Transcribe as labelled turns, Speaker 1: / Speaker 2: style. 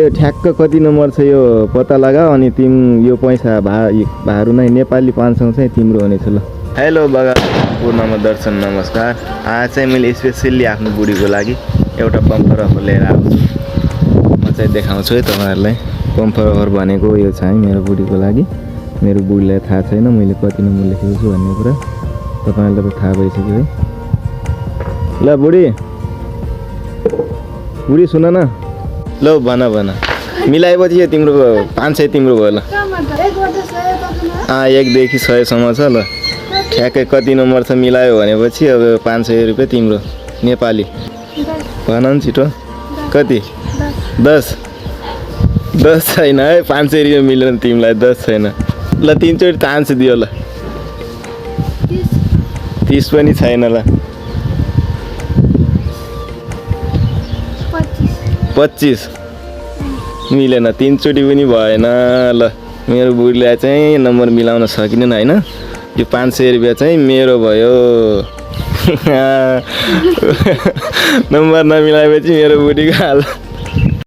Speaker 1: ठ्याक्क कति नम्बर छ यो पत्ता लगा अनि तिम यो पैसा भारू नै नेपाली 500 चाहिँ तिम्रो हुनेछ ल। हेलो पूर्णमा दर्शन नमस्कार। आज चाहिँ मैले स्पेसल्ली आफ्नो बुढीको लागि एउटा बम्पर अफर लिएर आएको छु। म चाहिँ देखाउँछु है तपाईँहरूलाई। बम्पर अफर भनेको यो चाहिँ मेरो बुढीको लागि। मेरो बुढीलाई थाहा छैन मैले कति नम्बर लेखेको छु भन्ने कुरा, तपाईँहरूलाई त थाहा भइसक्यो है। ल बुढी सुन न, ल भन मिलाएपछि यो तिम्रो 500 तिम्रो भयो ल। 1 देखि 100 सम्म छ ल। ठ्याक्कै कति नम्बर छ मिलायो भनेपछि अब 500 रुपियाँ तिम्रो नेपाली। भन न छिटो कति? 10 छैन है, 500 रुपियाँ मिलेन तिमीलाई, 10 छैन ल। 3 चोटि चान्स दियो ल। 30 पनि छैन ल। 25 मिलेन, 3 चोटि पनि भएन ल। मेरो बुढीलाई चाहिँ नम्बर मिलाउन सकिनेन होइन। यो 500 रुपियाँ चाहिँ मेरो भयो। नम्बर नमिलाएपछि मेरो बुढीको हाल